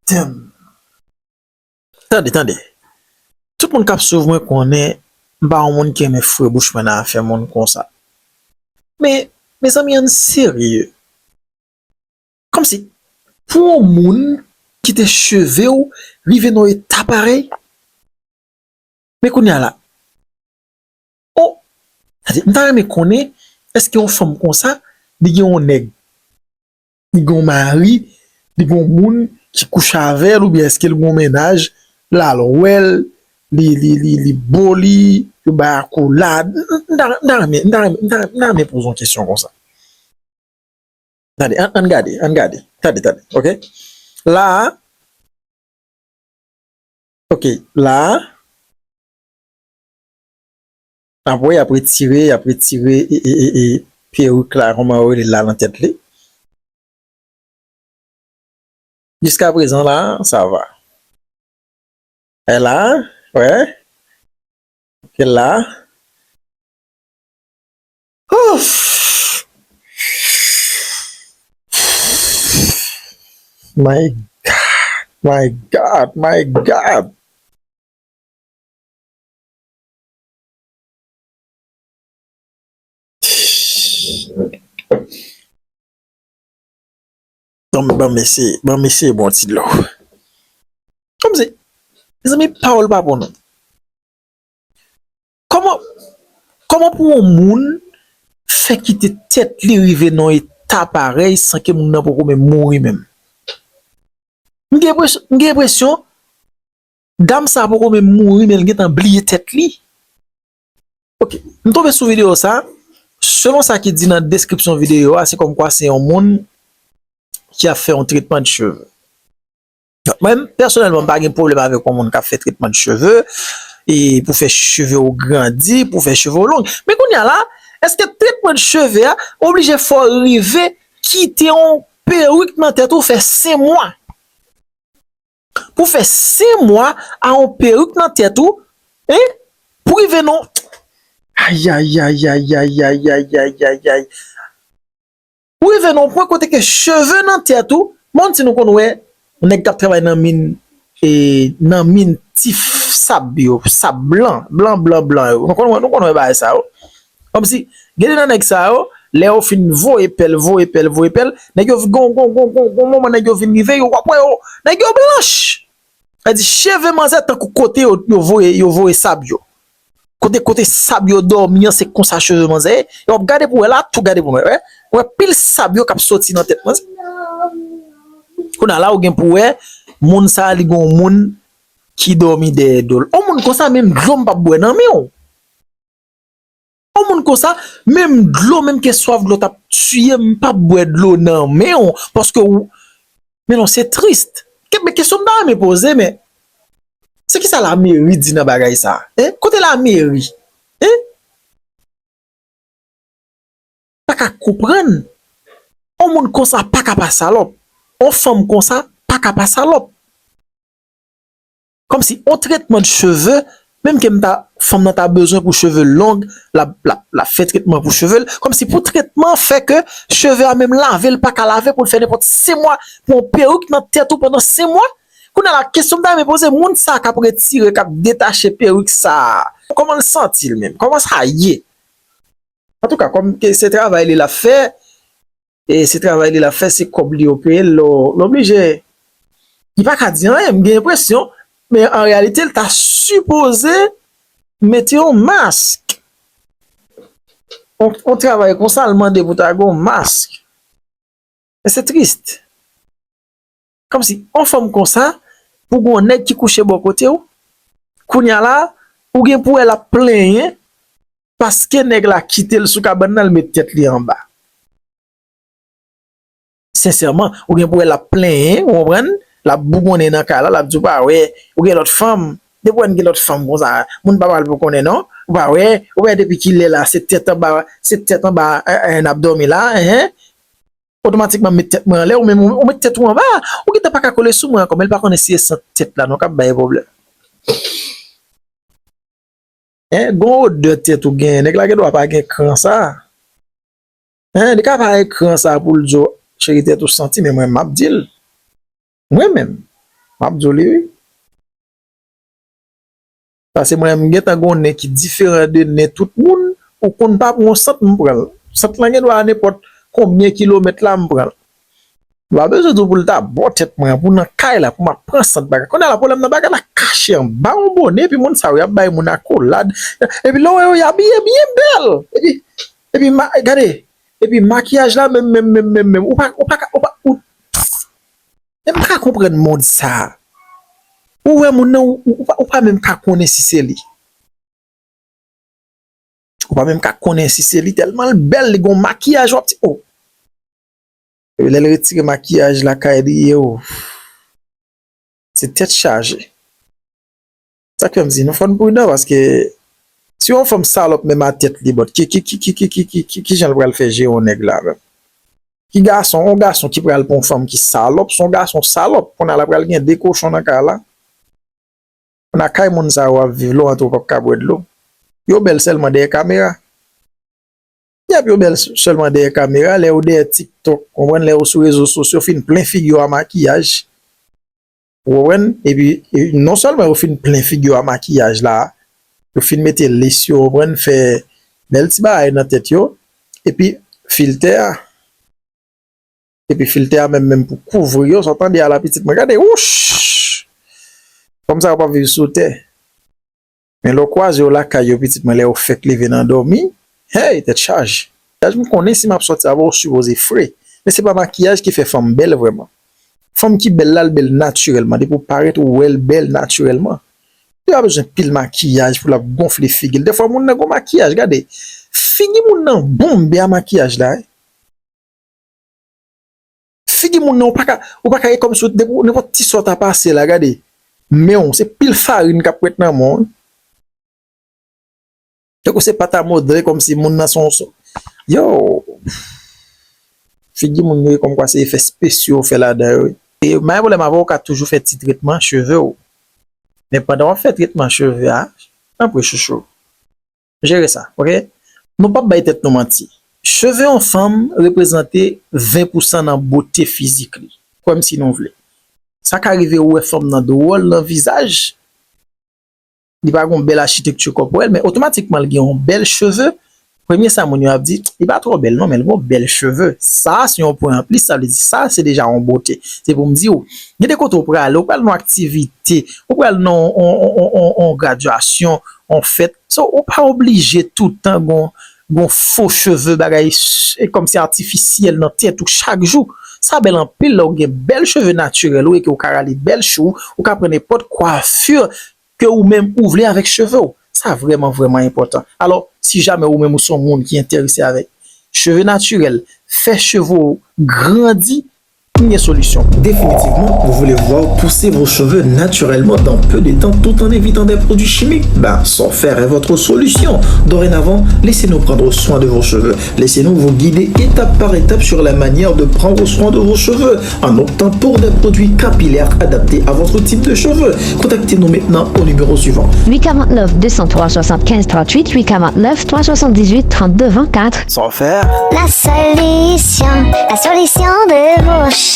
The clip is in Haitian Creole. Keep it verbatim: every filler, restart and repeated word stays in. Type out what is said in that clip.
Damn. Tande, tande. Tout moun k ap swiv mwen konnen m pa yon moun ki renmen foure bouch mwen nan afè moun konsa. Men, mezanmi, ann serye. Kòmsi, pou yon moun kite cheve w rive nan yon eta parèy, men kounye a la, oh, sa di, m ta renmen konnen, èske yon fanm konsa, li gen yon nèg, li gen yon mari, li gen yon moun ki kouche avè l, oubyen èske l gen yon mennaj, l al wè l, li, li, li, li bo li, yo bay akolad. M, m ta, m ta renmen, m ta renmen, m ta renmen, m ta renmen poze yon kesyon konsa. Tande, ann, ann gade, ann gade. Tande, tande, ok? La a, ok, la a, apre, y ap retire, y ap retire, e, e, e, e, perik la, kòman yo rele l la nan tèt li. Jiskaprezan la, sa va. E la, wè. Ok, la. Ouf! My God, my God, my God. Ban, ban mesye, ban mesye bon ti dlo. Kòmsi, mezanmi, pawòl pa bon non. Kòman, kòman pou yon moun fè kite tèt li rive nan yon eta parèy san ke moun nan poko menm mouri menm? M gen enpresyon, m gen enpresyon, dam sa poko menm mouri, men l gentan bliye tèt li. Ok, m tonbe sou videyo sa. Selon sa ki di nan deskripsyon videyo a, se kòmkwa se yon moun ki ap fè yon tretman de cheve. Mwen, pèsonèlman, m pa gen pwoblèm avèk yon moun k ap fè tretman de cheve, e pou fè cheve w grandi, pou fè cheve w long. Men kounye a la, èske tretman de cheve a oblije fè w rive kite yon perik nan tèt ou fè senk mwa? Pou fè senk mwa a yon perik nan tèt ou, hein? Pou rive non. Ay, ay, ay, ay, ay, ay, ay, ay, ay, ay. Ou rive nan yon pwen kote ke cheve nan tèt ou, bon, si nou konn wè nèg k ap travay nan min, e, nan min ti f-, sab yo, sab blan, blan, blan, blan yo. Nou konn wè, nou konn wè bagay sa yo. Kòmsi, gen de nan nèg sa yo, lè yo fin voye pèl, voye pèl, voye pèl, nèg yo gon, gon, gon, gon, gon moman nèg yo vin rive, yo w ap wè yo, nèg yo blanch. Sa di cheve manzè tankou kote yo, yo voye, yo voye sab yo. Kote, kote sab yo dòmi an, se konsa cheve manzè ye. E w ap gade pou wè la, tou gade pou wè. Wè, wè pil sab yo k ap soti nan tèt manzè. Kounye a la, ou gen pou wè, moun sa a, li gen yon moun ki dòmi dèyè do l. Yon moun konsa, menm dlo m p ap bwè nan men w. Yon moun konsa, menm dlo, menm ke swaf dlo t ap tiye m, m p ap bwè dlo nan men w, paske w, men non, se tris. Ke-, men kesyon m ta renmen poze, men se ki sa lameri di nan bagay sa? Hein? Kote lameri? Hein? Pa ka konprann. Yon moun konsa pa ka pa salòp. Yon fanm konsa pa ka pa salòp. Kòmsi yon tretman de cheve, menm ke m ta, fanm nan ta bezwen pou cheve long, l ap, l ap, l ap fè tretman pou cheve l. Kòmsi pou tretman fè ke cheve a menm lave, l pa ka lave pou l fè nenpòt senk mwa, pou yon perik nan tèt ou pandan senk mwa. Kounye a la, kesyon m ta renmen poze, moun sa k ap retire, k ap detache perik sa a, kòman l santi l menm? Kòman sa ye? Antouka, kòm ke se travay li l ap fè, e se travay li l ap fè, se kòb li yo peye l, l o-, l oblije. Li pa ka di anyen, m gen enpresyon, men an reyalite, l ta sipoze mete yon mask. On, on travay konsa, l mande pou ta gen yon mask. E se tris. Kòmsi, yon fanm konsa, pou gen yon nèg ki kouche bò kote w, kounye a la, ou gen pou wè l ap plenyen, paske nèg la kite l sou kabann nan, l met tèt li anba. Sensèman, ou gen pou wè l ap plenyen, ou konprann? L ap bougonnen nan kay la, l ap di w pa wè, ou gen lòt fanm. Depi w wè n gen lòt fanm konsa, moun pa pral pou konnen non. Ou pa wè, ou wè depi kilè la, se tèt anba, se tèt anba, en, en, n ap dòmi la, en, en. Otomatikman m met tèt mwen anlè, ou menm ou, ou met tèt ou anba, ou gentan pa ka kole sou mwen ankò, men l pa konnen si e sant tèt la non k ap bay pwoblèm. Hein, gon odè tèt ou genyen, nèg la gen dwa pa gen kran sa. Hein, li ka pa gen kran sa pou l di w, cheri tèt ou santi, men mwen m ap di l. Mwen menm. M ap di w li wi. Paske mwen menm m gentan gen yon nen ki diferan de nen tout moun. Ou konn pa pran yon sant m pran l. Sant lan gen dwa a nenpòt konbyen kilomèt la m pran l. M pa bezwen di w pou l ta bò tèt mwen an, pou nan kay la, pou m ap pran sant bagay. Kounye a la, pwoblèm nan bagay la kache anba yon bonè, epi moun sa yo, y ap bay moun akolad. Epi lè w wè yo, y abiye byen bèl. Epi, epi, ma, gade, epi makiyaj la, menm, menm, menm, menm, menm, ou pa, ou pa ka, ou pa, ou, men m pa ka konprann mond sa a. Ou wè moun nan, ou, ou, ou pa, ou pa menm ka konnen si se li. Ou pa menm ka konnen si se li, tèlman l bèl, li gon makiyaj, w ap di, oh. Epi lè l retire makiyaj la, kay li ye, oh. Se tèt chaje. Sa k fè m di, nou fò n pridan, paske si yon fanm salòp menm a tèt li, bòt, ki, ki, ki jan l pral fè jere yon nèg la menm? Ki gason, yon gason ki pral pran yon fanm ki salòp, se yon gason salòp. Kounye a la pral gen de kochon nan kay la. Nan kay moun sa yo ap viv, lè w antre w p ap ka bwè dlo. Yo bèl sèlman dèyè kamera. Yap, yo bèl sèlman dèyè kamera, lè yo dèyè TikTok, konprann, lè yo sou rezo sosyo, fin plen figi yo a makiyaj. Ou konprann? Epi, e, non sèlman yo fin plen figi yo a makiyaj la, yo fin mete lis yo, konprann, fè bèl ti bagay nan tèt yo, epi filtè a. Epi filtè a menm, menm pou kouvri yo, sa w tande a la pitit mwen, gade, wouch! Fanm sa yo p ap viv sou tè. Men lè w kwaze yo lakay yo, pitit mwen, lè yo fèk leve nan dòmi, hey, tèt chaje. Tèt m konnen si m ap sòti avè w, w sipoze fre. Men se pa makiyaj ki fè fanm bèl vrèman. Fanm ki bèl la, l bèl natirèlman. Depi w parèt, ou wè l bèl natirèlman. Li pa bezwen pil makiyaj pou l ap gonfle figi l. Dèfwa moun nan gon makiyaj, gade. Figi moun nan bonbe a makiyaj la, wi. Figi moun nan, ou pa ka, ou pa ka, e kòmsi w, depi w, nenpòt ti sa w ta pase la, gade, men w, se pil farin k ap ret nan men w, wi. Tankou se pat a modre, kòmsi moun nan se yon, yo, figi moun yo, e kòmkwa se efè spesyo yo fè ladan yo, wi. E, m pa gen pwoblèm avè w, ou ka toujou fè ti tretman cheve w. Men pandan w ap fè tretman cheve a, tanpri chouchou, jere sa, oke? Nou p ap bay tèt nou manti. Cheve yon fanm reprezante ven pousan nan bote fizik li. Kwè m si nou vle. Sa ka rive ou wè fanm nan dwòl nan vizaj, li pa gen yon bèl achitekti kòpòrèl, men otomatikman l gen yon bèl cheve. Premye sa moun yo ap di, li pa twò bèl non, men l gen yon bèl cheve. Sa a se yon pwen anplis, sa vle di sa se deja yon bote. Se pou m di w, gen de kote w prale, w pral nan yon aktivite, w pral nan yon, yon, yon, yon, yon gradyasyon, yon fèt. So, ou pa oblije toutan gon, gon fo cheve, bagay, e kòmsi atifisyèl nan tèt ou chak jou. Sa bèl anpil lè w gen bèl cheve natirèl ou e ke w ka rale bèl chou, ou ka pran nenpòt kwafi ke ou menm ou vle avèk cheve w. Sa vrèman, vrèman enpòtan. Alò, si jamè ou menm ou se yon moun ki enterese avèk cheve natirèl, fè cheve w grandi, m gen solisyon pou ou. Définitivement, vous voulez voir pousser vos cheveux naturellement dans peu de temps tout en évitant des produits chimiques? Ben, Sorfer est votre solution. Dorénavant, laissez-nous prendre soin de vos cheveux. Laissez-nous vous guider étape par étape sur la manière de prendre soin de vos cheveux en optant pour des produits capillaires adaptés à votre type de cheveux. Contactez-nous maintenant au numéro suivant. Huit quarante-neuf deux cent trois soixante-quinze trente-huit, huit quarante-neuf trois soixante-dix-huit trente-deux vingt-quatre. Sorfer. La solution, la solution de vos cheveux.